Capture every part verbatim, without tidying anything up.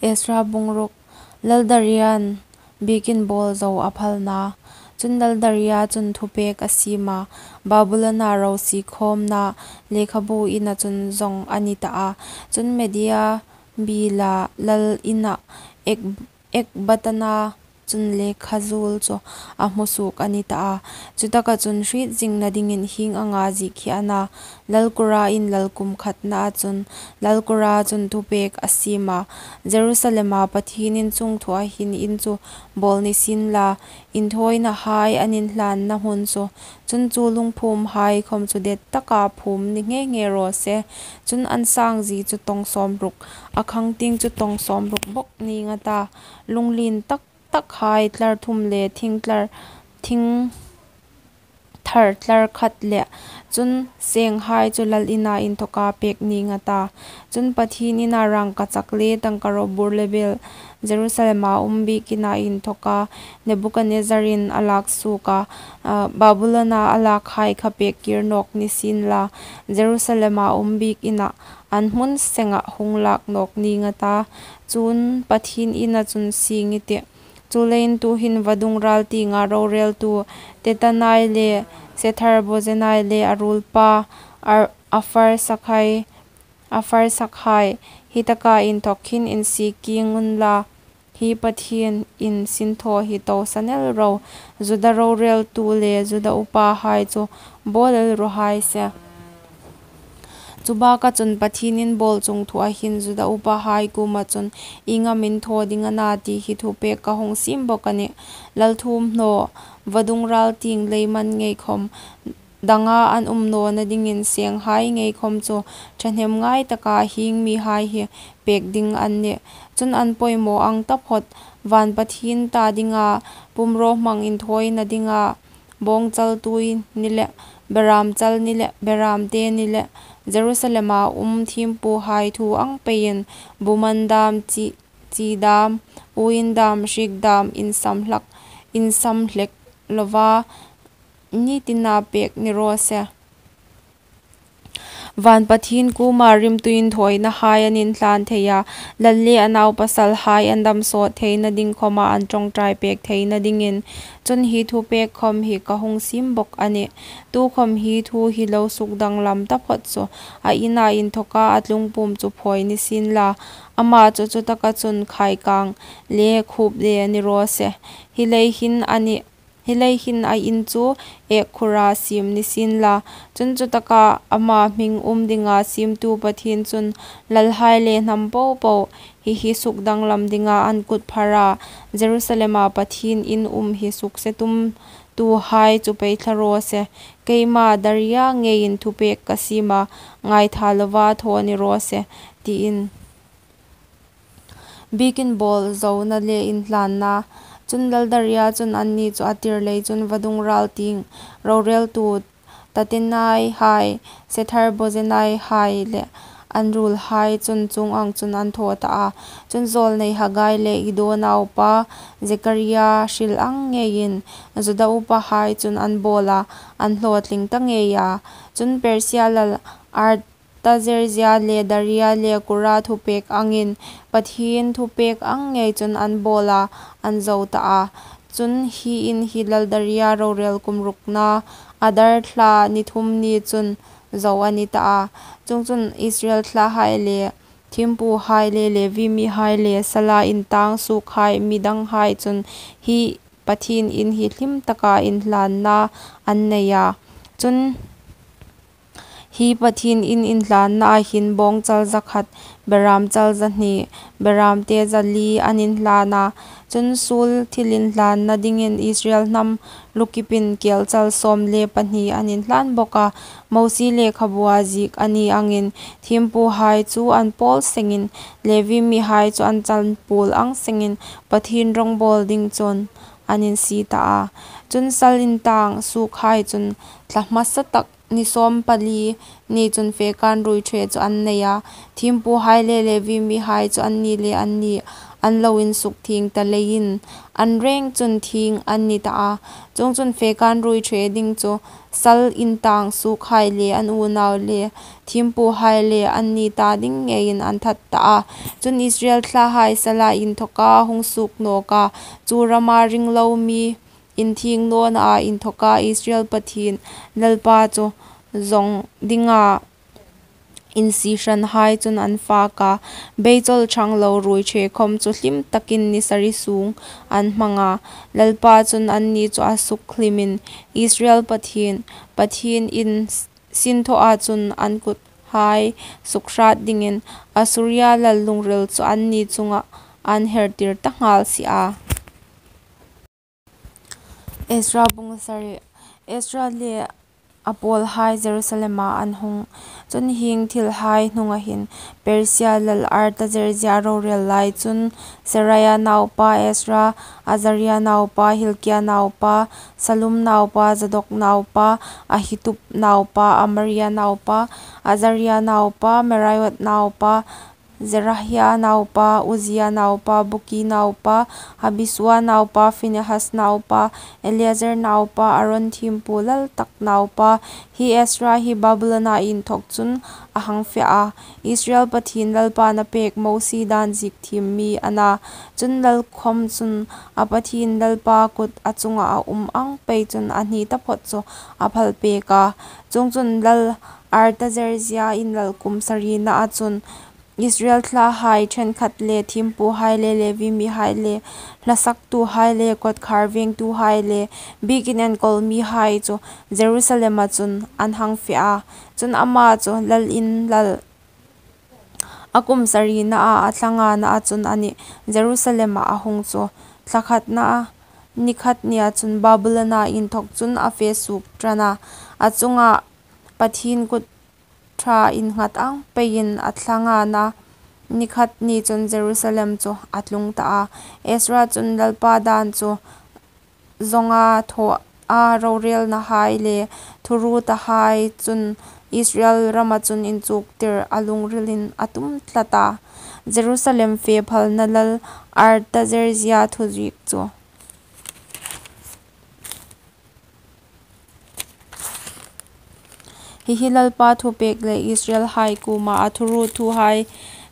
Ezra bung ruk. Lal Darian biekin bawl zo a phalna. Chun Lal Daria chun thupek a siem a, Babulona rosi khawmna lekhabu ina chun zawng a ni ta a. Chun Media bila lal ina Ek-, Ekbatana chun lekhazuol chu a hmu suok a ni ta a. Chutaka chun hriet zingna dingin hieng anga ziek hi a na. Lal Kura in lal kum khatnaa chun Lal Kura chun thupek a siem a, Jerusalema Pathien in chungthu a hin in chu bawl ni sien la, inthawinahai an inhlanna hmun chu. Chun chu lungphumhai khawm chu det taka phum ni nghe nghe raw se. Chun an sangzie chu tawng sawmruk, a khang tieng chu tawng sawmruk bawk ning a ta. Lunglien tak takhai tlar thum le thing tlar, thing thar tlar khat le chun senghai chu lal ina inthawka pek ning a ta. Chun Pathien ina rangkachak le tangka robur le bel Jerusalema um biekina inthawka Nebuchadnezzar in a lak suok a, a, Babulona a lakhai kha pek kir nawk ni sien la, Jerusalema um biekina an hmun senga hung lak nawk ning a ta. Chun Pathien ina chun sieng i tih. Chuleiin tuhin vadung ral tienga roreltu Tatenai le Sethar-bozenai le a ruolpa Ar-, Apharsakhai, Apharsakhai, hi taka inthawk hin insiek kieng unla, hi Pathien in sinthaw hi to sanel ro, Juda roreltu le Juda upahai chu bawl el ro hai se. Chubaka chun Pathien in bawl chungthu a hin Juda upahai kuoma chun ieng am in thaw ding a na ti hi thupek ka hung siem bawk a nih. Lal thuomhnaw, vadung ral tieng leiman ngei khawm, danga an um nawna dingin senghai ngei khawm chu thahnem ngai taka hieng mihai hi pek ding an nih. Chun an poimaw ang taphot, van Pathien ta dinga pumrawhmang inthawina dinga bawngchaltui ni le, beramchal ni le, beramte ni le, Jerusalema um thiempuhai thu ang peiin, buman dam, chi, chi dam, uoin dam, hriek dam, insam hlak, insam hlek lova, ni tina pek ni raw se. Van Pathien kuoma rimtu inthawinahai an inhlan thei a, lal le a naupasalhai an dam sawt theina ding khawma an ṭawngṭai pek theina dingin. Chun hi thupek khawm hi ka hung siem bawk a nih. Tukhawm hi thu hi lo sukdanglam taphot chu, a ina inthawka a tlung pum chu phawi ni sien la, ama chu chutaka chun khaikang le khup le ni raw se. Hi lei hin a nih, hi lei hin a in chu ek khura siem ni sien la. Chun chutaka ama hming um dinga siemtu Pathien chun lalhai le hnam popo hi hi sukdanglam dinga an kut phar a, Jerusalema Pathien in um hi sukse tumtuhai chu pei thla raw se. Keima Daria ngeiin thupek ka siem a, ngaitha lova thaw ni raw se, tiin. Biekin bawl zona le inhlanna. Chun Lal Daria chun anni chu a tir lei chun vadung ral tieng roreltu Tatenai hai, Sethar-bozenai hai le an ruolhai chun chuong ang chun an thaw ta a. Chun zawlnei Haggai le Iddo naupa Zekaria hril ang ngeiin Juda upahai chun an bawl a, an hlawtling ta ngei a. Chun Persia lal Ar- Tazerzia le Daria le Kura thupek angin Pathien thupek ang ngei chun an bawl a, an zo ta a. Chun hi in hi Lal Daria rorel kum rukna Adar thla ni thum ni chun zo a ni ta a. Chuongchun Israel thlahai le thiempuhai le Levi mihai le sala intang suokhai mi danghai chun hi Pathien in hi hlim taka inhlanna an nei a. Chun hi Pathien in inhlanna a hin bawngchal za khat, beramchal za hni, beramte za li an inhlan a. Chun sul thil inhlanna dingin Israel hnam lukipin kelchal sawm le pahni an inhlan bawk a. Mosie lekhabua ziek a ni angin thiempuhai chu an pawl sengin Levi mihai chu an chanpuol ang sengin Pathien rawngbawl ding chun an insie ta a. Chun sal intang suokhai chun thla hmasa tak ni sawm pali ni chun fekan ruoiṭhe chu an nei a. Thiempuhai le Levi mihai chu anni le anni an lo insukthieng ta leiin, an reng chun thieng an ni ta a. Chuongchun fekan ruoiṭhe ding chu sal intang suokhai le an unau le thiempuhai le anni ta ding ngeiin an that ta a. Chun Israel thlahai sala inthoka hung suok nawka, chu rama ring lo mi inthieng nawna inthoka Israel Pathien Lalpa chu zong dinga insihranhai chun an fak a, beichawl ṭhang lo ruoiṭhe khom chu hlim takin ni sari sung an hmang a. Lalpa chun anni chu a sukhlimin, Israel Pathien, Pathien in sinthawa chun an kuthai sukhrât dingin Assuria lal lungril chu anni chunga an hertir ta nghal si a. Ezra bung sari. Ezra le a pawlhai Jerusalema an hung. Chun hieng thilhai hnunga hin Persia lal Artazerzia rorel lai chun Seraia naupa Ezra, Azaria naupa, Hilkia naupa, Salum naupa, Zadok naupa, Ahitub naupa, Amaria naupa, Azaria naupa, Meraiot naupa, Zerahia naupa, Uzzia naupa, Buki naupa, Abisua naupa, Phinehas naupa, Eleazar naupa, Aron thiempu lal tak naupa, hi Ezra hi Babulona inthok chun a hang fe a. Israel Pathien Lalpa'n a pek Mosie dân ziek thiem mi a na. Chun lal khom chun a Pathien Lalpa kut a chunga a um ang pei chun a hni taphot chu a phal pek a. Chuongchun lal Artazerzia in lal kum sarina a chun Israel thlahai ṭhenkhat le thiempuhai le Levi mihai le hlasaktuhai le kawtkhar vengtuhai le biekin enkawl mihai chu Jerusalema chun an hang fe a. Chun ama chu lal in lal a kum sarina a, a thla ngana a chun a nih. Jerusalema a hung chu thla khatna ni khat nia chun Babulona inthok chun a fe suok ṭan a. A chunga Pathien kut ṭha innghat ang peiin a thla ngana ni khat ni chun Jerusalem chu a tlung ta a. Ezra chun Lalpa dân chu zonga thaw a, rorelnahai le thurutahai chun Israel rama chun inchuktir a lungrilin a tum tlat a. Jerusalem fe phalna lal Artazerzia thuziek chu. Hi hi Lalpa thupek le Israelhai kuoma a thurut thuhai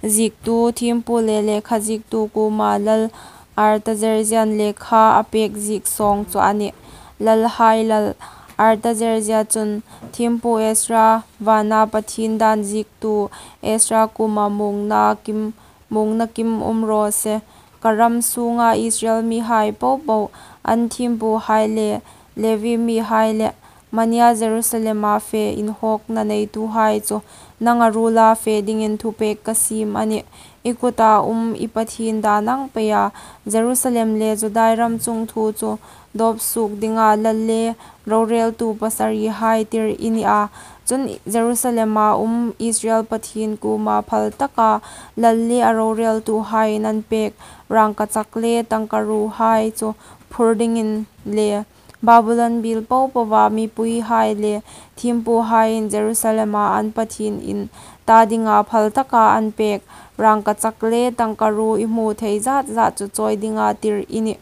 ziektu thiempu le lekha ziektu kuoma lal Artazerzian lekha a pek ziek sawng chu a nih. Lalhai lal Artazerzia chun thiempu Ezra, vana Pathien dân ziektu Ezra kuoma muongna kim muongna kim um raw se. Ka ram sunga Israel mihai popo, an thiempuhai le Levi mihai le mania Jerusalema fe inhawkna neituhai chu nanga ruola fe dingin thupek ka siem a nih. I kuta um i Pathien dân ang peia Jerusalem le Judai ram chung thu chu dawp suok dinga lal le roreltu pasarihai tir i ni a. Chun Jerusalema um Israel Pathien kuoma phal taka lal le a roreltuhaiin an pek rangkachak le tangkaruohai chu phur dingin le Babulon biel popova mipuihai le thiempuhaiin Jerusalema an Pathien in ta dinga phal taka an pek rangkachak le tangkaruo i hmu thei zat zat chu chawi dinga tir i nih.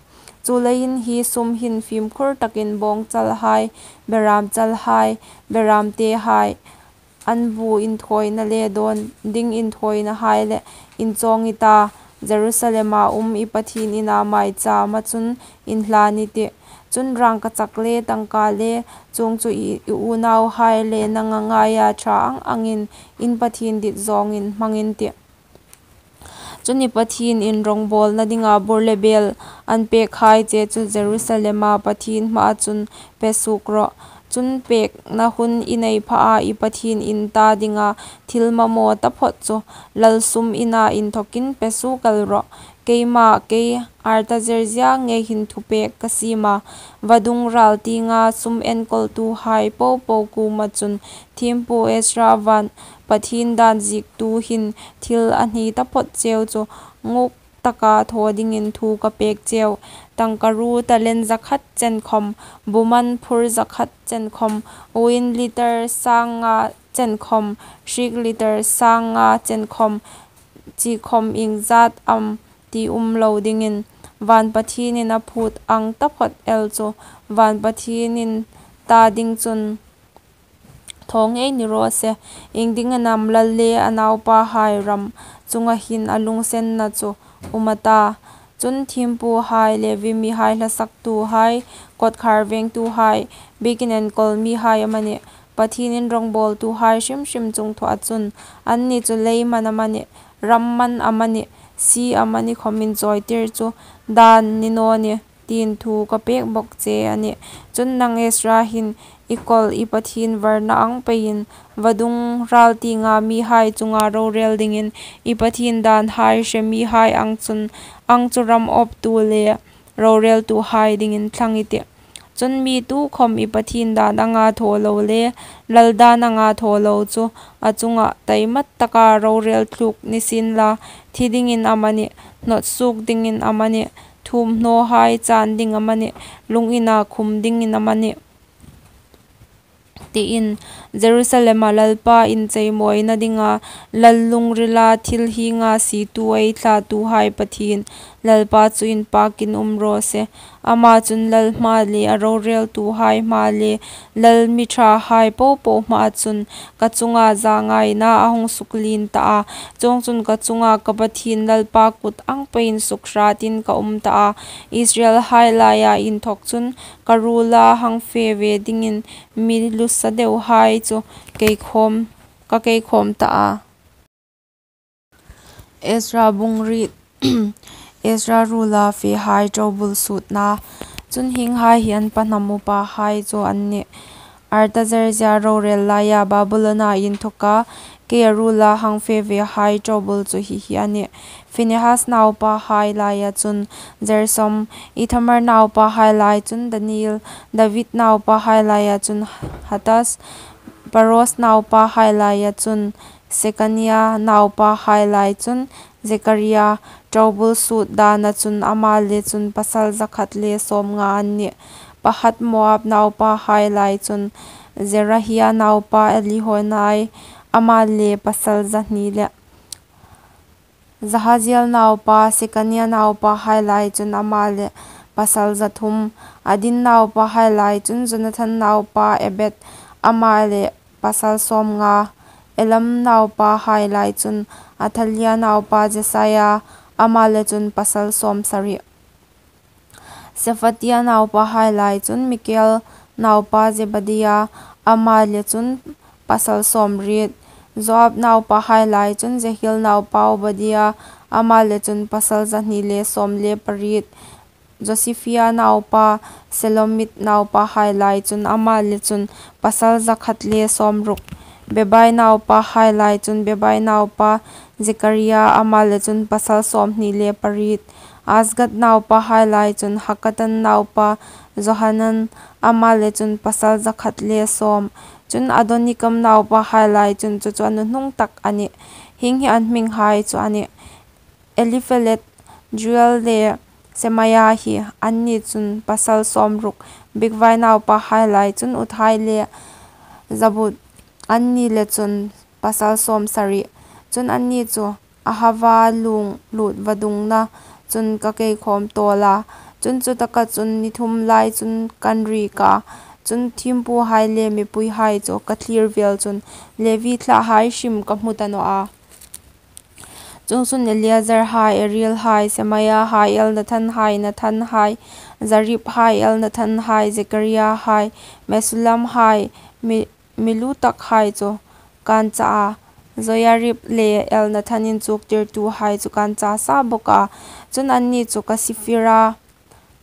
Chuleiin hi sum hin fimkhur takin bawngchalhai, beramchalhai, beramtehai, an bu inthawina le dawn ding inthawinahai le inchawng i ta, Jerusalema um i Pathien ina maichama chun inhlan i tih. Chun rangkachak le tangka le chuong chu i, i unauhai le nanga ngaia ṭha ang angin in Pathien dit zawngin hmangin tih. Chun i Pathien in rongbawlna dinga bur le bel an pekhai che chu Jerusalema Pathien hmaa chun pe suok rawh. Chun pekna hun i nei pha a i Pathien in ta dinga thil mamaw taphot chu lal sum ina inthokin pe suok el rawh. Keima kei Artazerzia ngei hin thupek ka siem a, vadung ral tienga sum enkawltuhai popo kuoma chun thiempu Ezra van Pathien dân ziektu hin thil a hni taphot cheu chu nguk taka thaw dingin thu ka pek cheu. Tangkaruo talent zakhat chen khom, buman phur zakhat chen khom, uain litre sanga chen khom, hriek litre sanga chen khom, chi khom iengzat am ti um lo dingin, van Pathienin a phut ang taphawt el chu van Pathienin ta ding chun thaw ngei ni raw se. Iengdingin am lal le a naupahai ram chunga hin a lungsenna chu um a ta? Chun thiempuhai, Levi mihai, hlasaktuhai, kawtkhar vengtuhai, biekin enkawl mihai amanih, Pathienin rawngbawltuhai hrim hrim chungthua chun, anni chu leiman amanih, ramman amanih, si amanih khawmin chawitir chu dan ni naw nih, tiin thu ka pek bawk che a nih. Chun nang Ezra hin i kawl i Pathien varna ang peiin, vadung ral tienga mihai chunga rorel dingin, i Pathien danhai hre mihai ang chun, ang chu ram awptu le roreltuhai dingin thlang i tih. Chun mi tukhawm i Pathien dan anga thaw lo le lal dan anga thaw lo chu a chunga taima taka rorel thluk ni sienla, thi dingin amanih, hnawt suok dingin amanih, thuomhnawhai chan ding amanih, lung ina khum dingin amanih, tiin Jerusalema Lalpa incheimawina dinga lal lungrila thil hienga situ ei thlatuhai Pathien, Lalpa chu inpakin um raw se. Ama chun lal hma le a roreltuhai hma le lal mi ṭhahai popo hma chun ka chunga zangaina a hung suklien ta a. Chuongchun ka chunga ka Pathien Lalpa kut ang peiin sukhratin ka um ta a. Israelhai laia inthawk chun ka ruola hang fe ve dingin mi lusa deuhai chu kei khawm, ka kei khawm ta a. Ezra bung riet. Ezra ruola fehai ṭobul sutna. Chun hienghai hi an pahnam upahai chu an nih. Artazerzia rorel laia Babulona inthoka keia ruola hang fe vehai ṭobul chu hi hi a nih. Phinehas naupahai laia chun Gersom, Ithamar naupahai lai chun Daniel, David naupahai laia chun Hataz, Paros naupahai laia chun Sekania, naupahai lai chun Zekaria. Ṭobul sut dana chun ama le chun pasal zakhat le sawmnga an nih. Pahat-Moab naupahai lai chun Zerahia naupa Elihonai, ama le pasal zahni le Jahaziel naupa Sekania naupahai lai chun ama le pasal zathum. Adin naupahai lai chun Jonathan naupa Ebed, ama le pasal sawmnga. Elam naupahai lai chun Athalia naupa Jesaia, ama le chun pasal sawmsari. Sephatia naupahai lai chun Mikel naupa Zebadia, ama le chun pasal sawmriet. Joab naupahai lai chun Jehiel naupa Obadia, ama le chun pasal zahni le sawm le pariet. Josifia naupa Selomit naupahai lai chun ama le chun pasal zakhat le sawmruk. Bebai naupahai lai chun Bebai naupa Zekaria, ama le chun pasal sawmhni le pariet. Azgad naupahai lai chun Hakatan naupa Johanan, ama le chun pasal zakhat le sawm. Chun Adonikam naupahai lai chun chu chu a nuhnung tak a nih. Hieng hi an hminghai chu a nih. Eliphelet, Jeuel le Semaia hi anni chun pasal sawmruk. Bigvai naupahai lai chun Uthai le Zabud, anni le chun pasal sawmsari. Chun anni chu Ahava lung lut vadungna chun ka kei khawm tawl a. Chun chutaka chun ni thum lai chun kan riek a. Chun thiempuhai le mipuihai chu ka thlir vel chun Levi thlahai hrim ka hmu ta naw a. Chuongchun Eleazar hai, Ariel hai, Semaia hai, Elnathan hai, Nathan hai, Jarib hai, Elnathan hai, Zekaria hai, Mesullam hai, mi, mi lu tak hai chu kan cha a. Joiarib le Elnathan inchuktirtuhai chu kan cha sa bawk a. Chun anni chu Kasifira,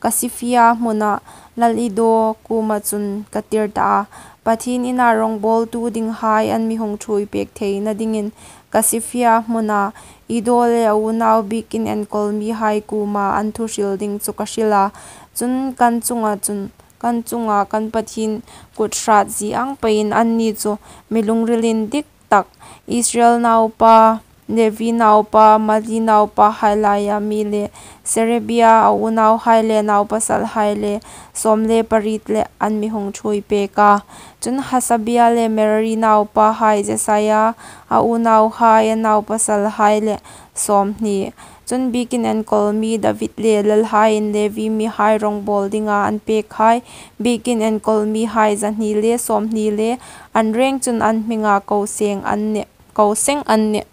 Kasifia hmuna lal Ido kuoma chun ka tir ta a. Pathien ina rawngbawltu dinghai an mi hung ṭhuoi pek theina dingin Kasifia hmuna Ido le a unau biekin enkawl mihai kuoma an thu hril ding chu ka hril a. Chun kan chunga chun, kan chunga kan Pathien kut hrat zie ang peiin anni chu mi lungril indik tak, Israel naupa Levi naupa, Mali naupa hai laia mi le, Serebia a unauhai le naupasalhai le, sawm le pariet le an mi hung ṭhuoi pek a. Chun Hasabia le Merari naupa hai Jesaia a unauhai a naupasalhai le, sawmhni. Chun biekin enkawl mi David le lalhaiin Levi mihai rawngbawl dinga an pekhai, biekin enkawl mihai zahni le sawmhni le an reng chun an hminga ko seng an nih, ko seng an nih.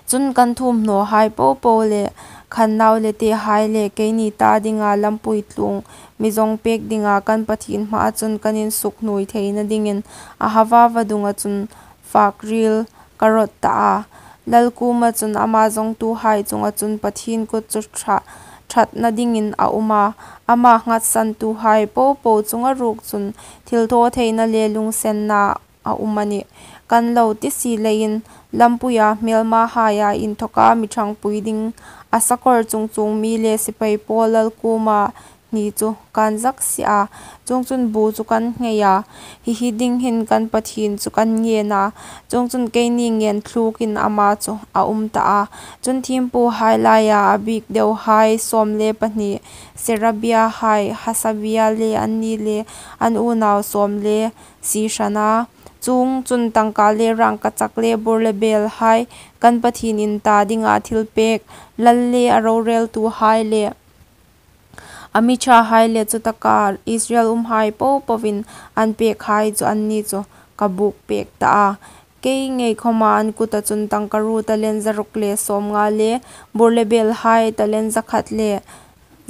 Chun kan thuomhnawhai popo le, kan nau le tehai le, keini ta dinga lampui tlung mi zawng pek dinga kan Pathien hmaa chun kan insuknuoi theina dingin, Ahava vadunga chun fak ril ka rawt ta a. Lal kuoma chun ama zawngtuhai chunga chun Pathien kut chu ṭha, ṭhatna dingin a um a, ama nghatsantuhai popo chunga ruok chun thilthawtheina le lunginsenna a um a nih. Kan lo ti si leiin, lampuia hmelmahaia inthoka mi ṭhangpui ding a sakawr chungchuong mi le sipai pawl lal kuoma hni chu kan zak si a, chuongchun bu chu kan nghei a, hi hi ding hin kan Pathien chu kan ngen a, chuongchun keini ngen thlukin ama chu a um ta a. Chun thiempuhai laia a biek deuhai sawm le pahni, Serebia hai, Hasabia le anni le an unau sawm le sihran a, chuongchun tangka le rangkachak le bur le belhai, kan Pathien in ta dinga thilpek, lal le a roreltuhai le a mi ṭhahai le chutaka Israel umhai popoin an pekhai chu anni chu ka buk pek ta a. Kei ngei khoma an kuta chun tangkaruo talent zaruk le sawmnga le bur le belhai talent zakhat le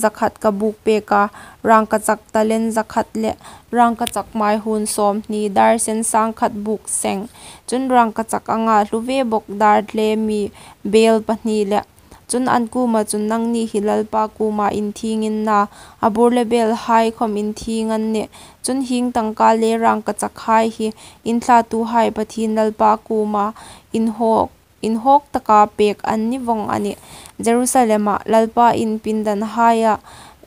zakhat ka buk pek a, rangkachak talent zakhat le rangkachak maihun sawmhni, dar sen sangkhat buk seng. Chun rangkachak anga hlu ve bawk dar tle mi bel pahni le. Chun an kuoma chun, nangni hi Lalpa kuoma inthieng in na, a bur le belhai khom inthieng an nih. Chun hieng tangka le rangkachakhai hi inthlatuhai Pathien Lalpa kuoma inhawk inhawk taka pek an ni vong a nih. Jerusalema Lalpa in pindanhaia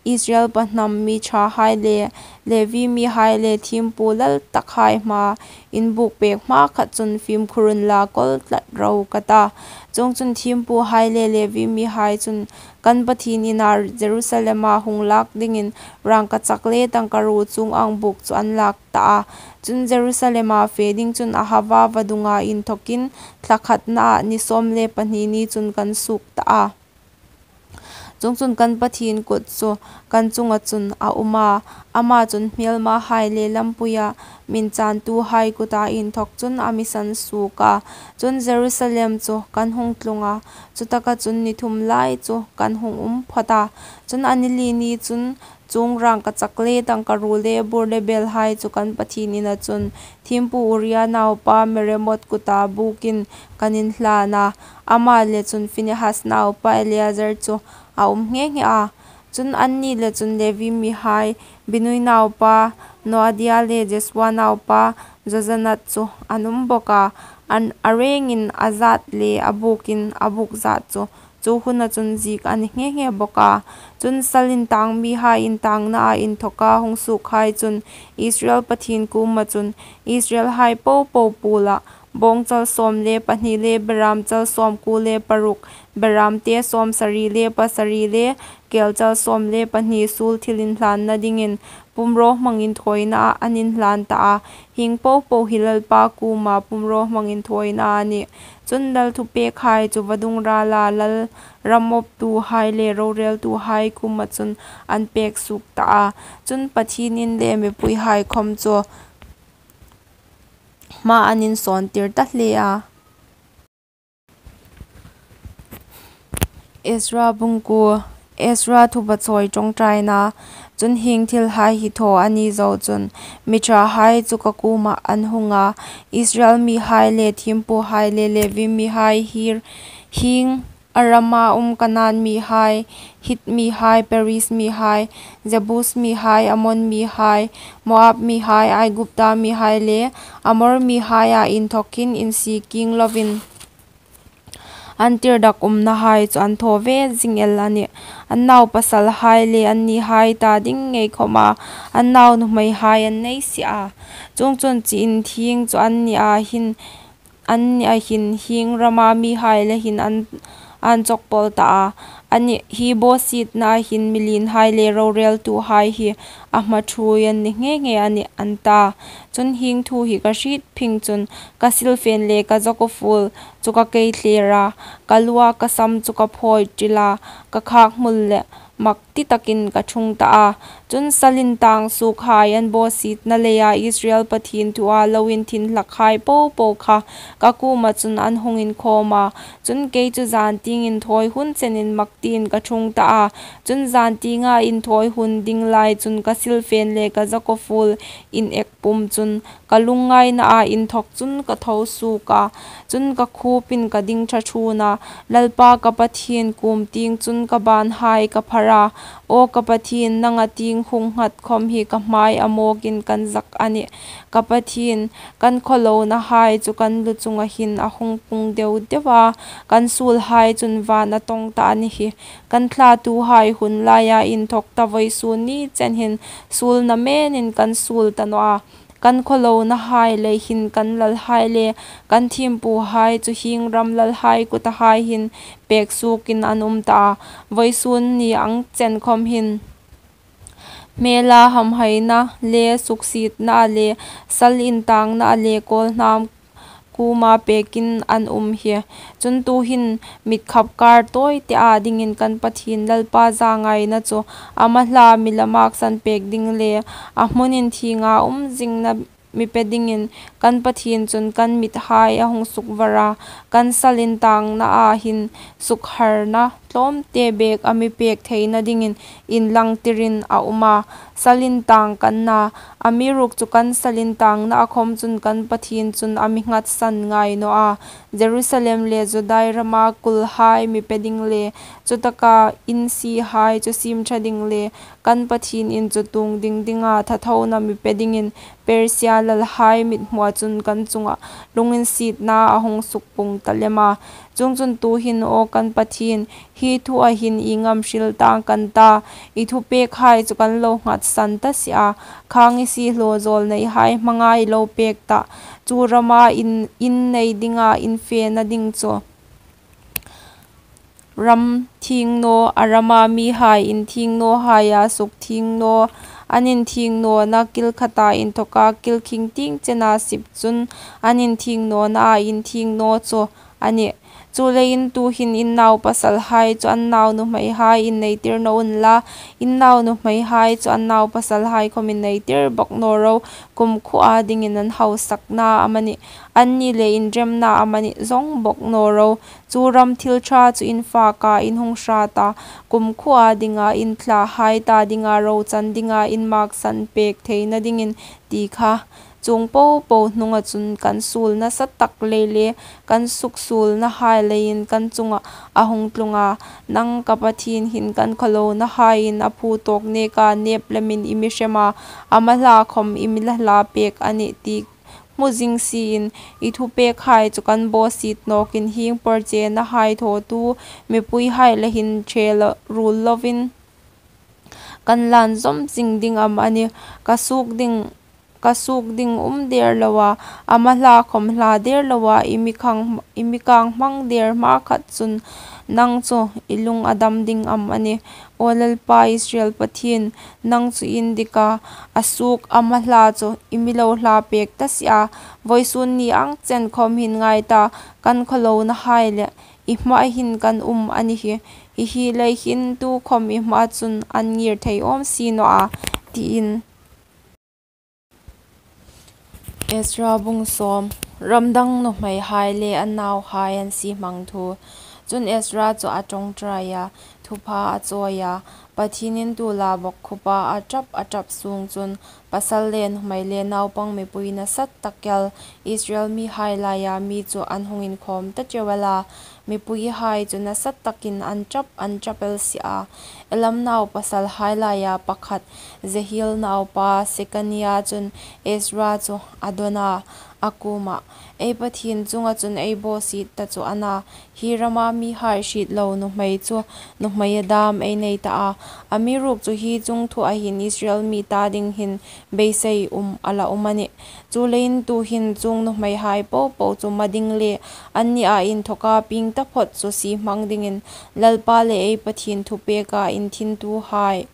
Israel pahnam mi ṭhahai le Levi mihai le thiempu lal takhai hmaa in buk pek hma khat chun fimkhur unla kawl tlat ro ka ta. Chuongchun thiempuhai le Levi mihai chun kan Pathien ina Jerusalema hung lak dingin rangkachak le tangkaruo chuong ang buk chu an lak ta a. Chun Jerusalema fe ding chun Ahava vadunga inthokin thla khatnaa ni sawm le pahni ni chun kan suok ta a. Chuongchun kan Pathien kut chu kan chunga chun a um a, ama chun hmelmahai le lampuia min chantuhai kuta inthok chun a mi sansuok a. Chun Jerusalem chu kan hung tlung a, chutaka chun ni thum lai chu kan hung um phawt a. Chun a ni li ni chun chuong rangkachak le tangkaruo le bur le belhai chu kan Pathien ina chun thiempu Uria naupa Meremot kuta bukin kan inhlan a, ama le chun Phinehas naupa Eleazar chu a um nghe nghe a. Chun anni le chun Levi mihai Binui naupa Noadia le Jesua naupa Jozanak chu an um bawk a, an a rengin a zat le a bukin a buk zat chu chu huna chun ziek a ni nghe nghe bawk a. Chun sal intang mihai intangna inthoka hung suokhai chun Israel Pathien kuoma chun Israelhai popo puola bawngchal sawm le pahni le beramchal sawmkuo le paruk, beramte sawmsari le pasari le kelchal sawm le pahni suol thil inhlanna dingin pumrawhmang inthawina an inhlan ta a. Hieng popo hi Lalpa kuoma pumrawhmang inthawina a nih. Chun lal thupekhai chu vadung rala lal ram awptuhai le roreltuhai kuoma chun an pek suok ta a. Chun Pathienin le mipuihai khom chu hma an insawntir ta hle a. Ezra bung kuo. Ezra thupuichoi ṭawngṭaina. Chun hieng thilhai hi thaw a ni zo chun mi ṭhahai chu ka kuoma an hung a, Israel mihai le thiempuhai le Levi mihai hi hieng a rama um Kanaan mihai, Hit mihai, Periz mihai, Jebus mihai, Amon mihai, Moab mihai, Aigupta mihai le Amor mihaia inthokin insie kieng lovin an tirdakumnahai chu an thaw ve zing el a nih. An naupasalhai le annihai ta ding ngei khoma an naunuhmeihai an nei si a. Chuongchun chi inthieng chu annia hin annia hin hieng rama mihai le hin an, an chawk pawl ta a. Anih, hi bawsietnaa hin milienhai le roreltuhai hi a hma ṭhuoi an ni nghe nghe a nih, an ta. Chun hieng thu hi ka hriet phing chun ka silfen le ka zakawfuol chu ka kei thler a, ka lua ka sam chu ka phawi ṭil a, ka khak hmul le mak ti takin ka ṭhung ta a. Chun sal intang suokhai an bawsietna leia Israel Pathien thua lo inthin hlakhai po po kha ka kuoma chun an hung inkhawm a. Chun kei chu zan tieng inthawi hun chenin mak tiin ka ṭhung ta a. Chun zan tienga inthawi hun ding lai chun ka silfen le ka zakawfuol inek pum chun ka lungngainaa inthawk chun ka tho suok a. Chun ka khupin ka ding ṭha ṭhuon a, Lalpa ka Pathien kuom tieng chun ka banhai ka phar a. Aw ka Pathien, nanga tieng hung nghat khom hi ka hmai a mawkin kan zak a nih. Ka Pathien, kan khawlonahai chu kan lu chunga hin a hung pung deu deu a, kan suolhai chun van a tawng ta a ni hi. Kan thlatuhai hun laia inthawk ta vawisun ni chen hin suol namenin kan suol ta naw a. Kan khawlonahai lei hin kan lalhai le kan thiempuhai chu hieng ram lalhai kutahai hin pek suokin an um ta a. Vawisun ni ang chen khom hin hmela hamhaina le suksietna le sal intangna le kawlhnam kuoma pekin an um hi. Chun tuhin mitkhap kar tawite a dingin kan Pathien Lalpa zangaina chu a mahla mi la maksan pek ding le a hmun inthienga um zingna mi pe dingin kan Pathien chun kan mithai a hung sukvar a, kan sal intangnaa hin sukharna tlawmte bek a mi pek theina dingin inlang tirin a um a. Sal intang kan na, amiruokchu kan sal intangnaa khom chun kan Pathien chun a mi nghatsan ngai naw a. Jerusalem le Judai rama kulhai mi pe ding le chutaka in siehai chu siem ṭha ding le kan Pathien in chu tuong ding dinga thathona mi pe dingin Persia lalhai mithmua chun kan chunga lunginsietna a hung sukpung ta lem a. Chuongchun tuhin aw kan Pathien, hi thua hin ieng am hril tang kan ta, i thupekhai chu kan lo nghatsan ta si a, khang i siehlaw zawl neihai hmanga i lo pek ta, chu rama in, in nei dinga in fena ding chu ram thieng naw, a rama mihai inthieng nawhaia suk thieng naw, an inthieng nawna kil khata inthawka kil khing tieng chena sip chun an inthieng nawnaa inthieng naw chu a nih. Chuleiin tuhin in naupasalhai chu an naunuhmeihai inneitir naw unla, in naunuhmeihai chu an naupasalhai khom inneitir bawk naw ro, kumkhuoa dingin an hausakna amanih, anni le inremna amanih zawng bawk naw ro. Chu ram thil ṭha chu in faka in hung hrata, kumkhuoa dinga in thlahai ta dinga rochan dinga in maksan pek theina dingin ti kha. Chuong po po hnunga chun kan suol nasa tak lei le kan suksuolnahai leiin kan chunga a hung tlung a. Nang ka Pathien hin kan khawlonahaiin a phu tawk neka nep lemin i mi hrem a, a mahla khom i mi la hla pek a nih ti hmu zing siin, i thupekhai chu kan bawsiet nawkin hieng porchenahai thawtu mipuihai la hin ṭhe lo, ruol lovin kan lan zawm zing ding am a nih. Ka suok ding, ka suok ding um der loa, a mahla khom hla der loa, i mi khang, i mi kang hmang der hma khat chun nang chu i lung a dam ding am a nih. Aw Lalpa Israel Pathien, nang chu in dika, a suok a mahla chu i mi lo hla pek ta si a, vawisun ni ang chen khom hin ngai ta, kan khawlonahai le i hmaa hin kan um a ni hi, hi hi lei hin tu khom i hmaa chun an ngir thei awm si naw a, tiin. Ezra bung sawm. Ramdang nuhmeihai le an nauhai an siem hmang thu. Chun Ezra chu a ṭawngṭai a, thupha a chawi a, Pathien in tuola bawkkhupa a ṭap a ṭap sung chun pasal le nuhmei le naupang mipui nasa tak el Israel mihai laia mi chu an hung inkhawm ta ṭeu el a, mipuihai chu nasa takin an ṭap an ṭap el si a. Elam naupasalhai laia pakhat, Jehiel naupa Sekania chun Ezra chu a dawn a, a kuomah, Ei Pathien chunga chun ei bawsiet ta chu a na, hi rama mihai hriet lo nuhmei chu nuhmei a dam ei nei ta a. Amiruokchu hi chungthua hin Israel mi ta ding hin beisei um a la um a nih. Chuleiin tuhin chuong nuhmeihai po po chu mading le annia inthoka pieng taphawt chu sie hmang dingin Lalpa le ei Pathien thupeka inthintuhai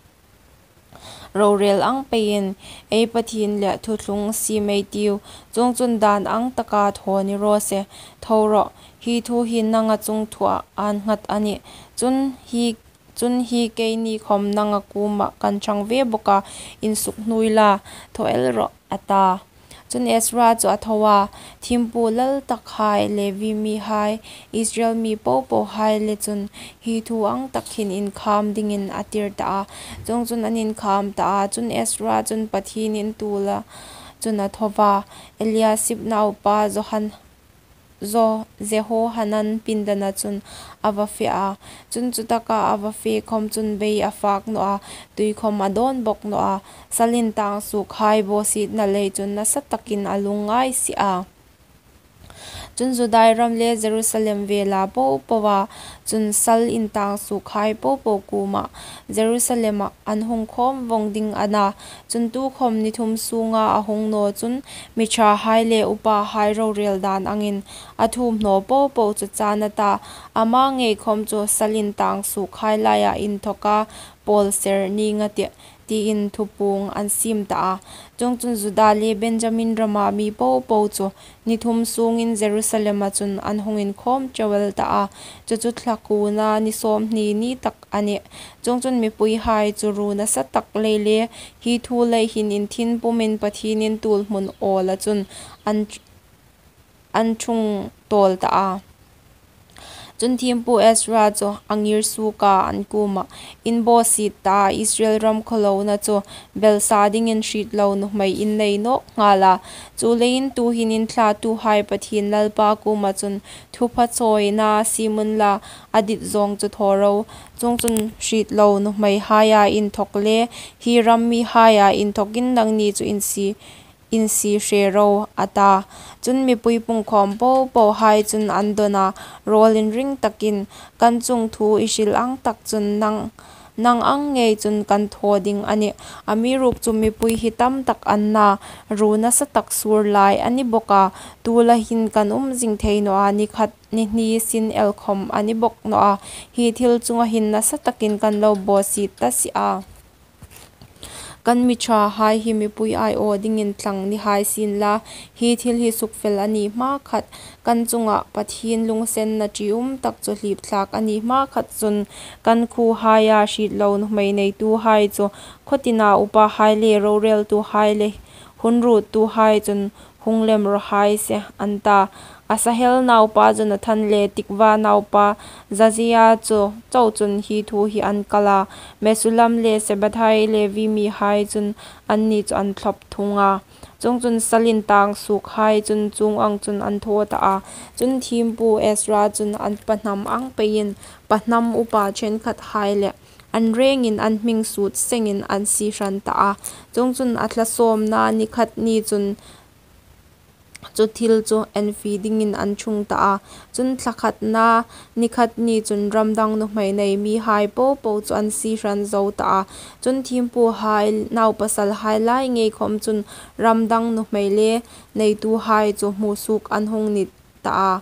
rorel ang peiin ei Pathien le thuthlung siem ei tiu. Chuongchun dan ang taka thaw ni raw se. Tho rawh, hi thu hi nanga chungthua an nghat a nih. Chun hi, chun hi keini khawm nanga kuomah kan ṭhang ve bawk a, insukhnui la, thaw el rawh, a ta. Chun Ezra chu a tho a, thiempu lal takhai, Levi mihai, Israel mi po pohai le chun hi thu ang tak hin inkham dingin a tir ta a. Chuongchun an inkham ta a. Chun Ezra chun Pathien in tuola chun a tho va, Eliasib naupa Johan, Jo, Jehohanan pindana chun a va fe a. Chun chutaka a va fe khawm chun bei a fak naw a, tui khawm a dawn bawk naw a. Sal intang suokhai bawsietna lei chun nasa takin a lungngai si a. Chun Judai ram le Jerusalem vela po poa chun sal intang suokhai po po kuoma Jerusalema an hung khawm vawng ding a na. Chun tukhawm ni thum sunga a hung naw chun mi ṭhahai le upahai rorel dan angin a thuomhnaw po po chu chan a ta. Ama ngei khawm chu sal intang suokhai laia inthoka pawl ser ning a tih, tiin thupuong an siem ta a. Chuongchun Juda le Benjamin rama mi po po chu ni thum sungin Jerusalema chun an hung inkhawm ṭheu el ta a. Chu chu thla kuona ni sawmhni ni tak a nih. Chuongchun mipuihai chu ru nasa tak lei le hi thu lei hin inthin pumin Pathien in tuolhmun awla chun an, an ṭhung tawl ta a. Chun thiempu Ezra chu a ngir suoka an kuomah, In bawsiet ta, Israel ram khawlona chu belsa dingin hriet lo nuhmei in nei nawk nghal a. Chuleiin tuhin in thlatuhai Pathien Lalpa kuoma chun thupha chawina siem unla, a dit zawng chu thaw ro. Chuongchun hriet lo nuhmeihaia inthok le hi ram mihaia inthok in nangni chu insie, insie hre ro, a ta. Chun mipui pungkhawm po pohai chun an dawn a, rawl inring takin, Kan chungthu i hril ang tak chun nang, nang ang ngei chun kan thaw ding a nih. Amiruokchu mipui hi tam tak an na, ru nasa tak sur lai a ni bawk a, tu la hin kan um zing thei naw a, ni khat ni hni sin el khawm a ni bawk naw a, hi thil chunga hin nasa takin kan lo bawsiet ta si a. Kan mi ṭhahai hi mipui aiaw dingin thlang ni hai sien la, hi thil hi sukfel a ni hma khat, kan chunga Pathien lunginsenna ṭium tak chu hlip thlak a ni hma khat chun kan khuohaia hriet lo nuhmei neituhai chu khaw tina upahai le roreltuhai le hun ruottuhai chun hung lem raw hai se, an ta. Asahel naupa Jonathan le Tikva naupa Jahzia chu chau chun hi thu hi an kal a. Mesullam le Shabbethai Levi mihai chun anni chu an thlop thung a. Chuongchun sal intang suokhai chun chuong ang chun an thaw ta a. Chun thiempu Ezra chun an pahnam ang peiin pahnam upa ṭhenkhathai le an rengin an hming sut sengin an sie hran ta a. Chuongchun a thla sawmna ni khat ni chun chu thil chu enfi dingin an ṭhung ta a. Chun thla khatna ni khat ni chun ram dang nuhmei nei mihai po po chu an sie hran zo ta a. Chun thiempuhai naupasalhai lai ngei khawm chun ram dang nuhmei le neituhai chu hmusuok an hung ni ta a.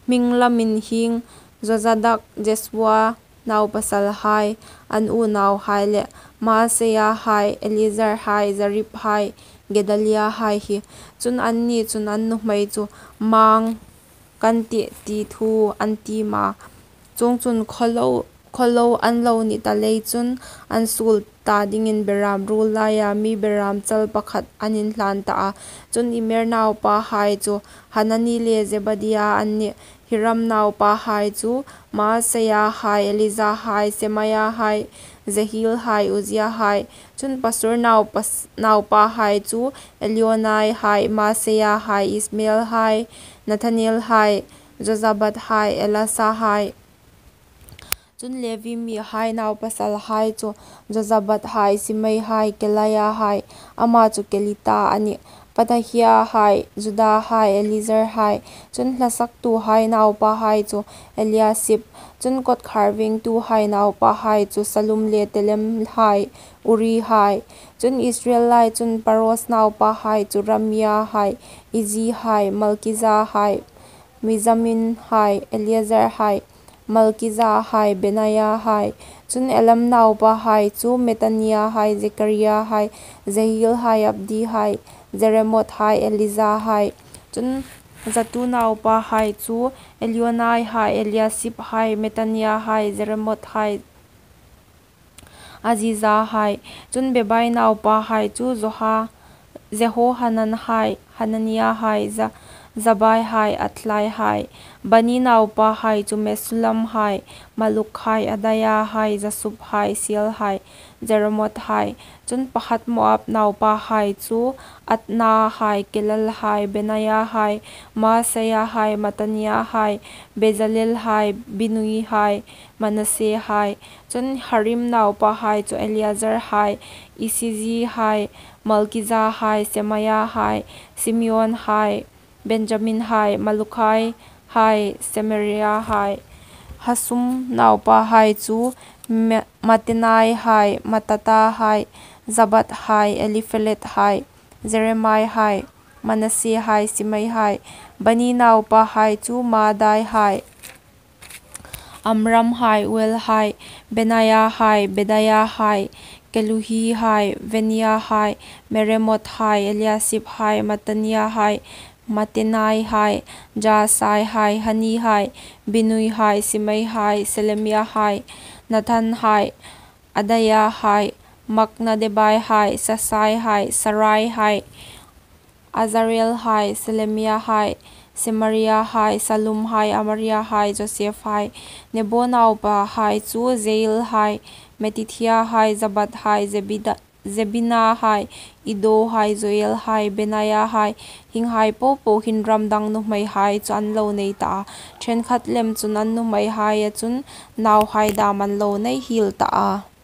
Hming lamin hieng Jozadak, Jesua, naupasalhai, an unauhai le Maaseia hai, Eliezer hai, Jarib hai, Gedalia hai hi. Chun anni chun an nuhmei chu mang kan tih ti thu an tiem a. Chuongchun khawlo, khawlo an lo ni ta lei chun an suol ta dingin beram ruol laia mi beram chal pakhat an inhlan ta a. Chun Immer naupahai chu Hanani le Zebadia an nih. Hiram naupahai chu Maaseia hai, Elija hai, Semaia hai, Jehiel hai, Uzzia hai. Chun Pasur naupas-, naupahai chu Elioenai hai, Maaseia hai, Ismael hai, Nethanel hai, Jozabad hai, Elasa hai. Chun Levi mihai naupasalhai chu Jozabad hai, Simei hai, Kelaia hai, ama chu Kelita a nih. Pethahia hai, Juda hai, Eliezer hai. Chun hlasaktuhai naupahai chu Eliasib. Chun kawtkhar vengtuhai naupahai chu Salum le Telem hai, Uri hai. Chun Israel lai chun Paros naupahai chu Ramia hai, Iji hai, Malkija hai, Mijamin hai, Eliezer hai, Malkija hai, Benaia hai. Chun Elam naupahai chu Metania hai, Zekaria hai, Jehiel hai, Abdi hai, Jeremot hai, Elija hai. Chun Zatu naupahai chu Elionai hai, Eliasib hai, Metania hai, Jeremot hai, Aziza hai. Chun Bebai naupahai chu Joha, Jehohanan hai, Hanania hai, Za-, Zabai hai, Athlai hai. Bani naupahai chu Mesulam hai, Maluk hai, Adaia hai, Jasub hai, Siel hai, Jeremot hai. Chun Pahat Moab naupahai chu Atna hai, Kelal hai, Benaia hai, Maaseia hai, Matania hai, Bezalel hai, Binui hai, Manase hai. Chun Harim naupahai chu Eleazar hai, Isiji hai, Malkija hai, Semaia hai, Simeon hai, Benjamin hai, Malukai hai, Semaria hai. Hasum naupahai chu Me-, Matenai hai, Matata hai, Zabad hai, Eliphelet hai, Jeremai hai, Manase hai, Simei hai. Bani naupahai chu Maadai hai, Amram hai, Uel hai, Benaia hai, Bedaia hai, Keluhi hai, Venia hai, Meremot hai, Eliasib hai, Matania hai, Matenai hai, Jaasai hai, Hani hai, Binui hai, Simei hai, Selemia hai, Nathan hai, Adaia hai, Maknadebai hai, Sasai hai, Sarai hai, Azarel hai, Selemia hai, Semaria hai, Salum hai, Amaria hai, Joseph hai. Nebo naupahai chu Jeil hai, Metithia hai, Zabad hai, Zebida-, Zebina hai, Ido hai, Joel hai, Benaia hai. Hienghai popo hin ram dang nuhmeihai chu an lo nei ta a. Ṭhenkhat lem chun an nuhmeihai a chun nauhai dam an lo nei hiel ta a.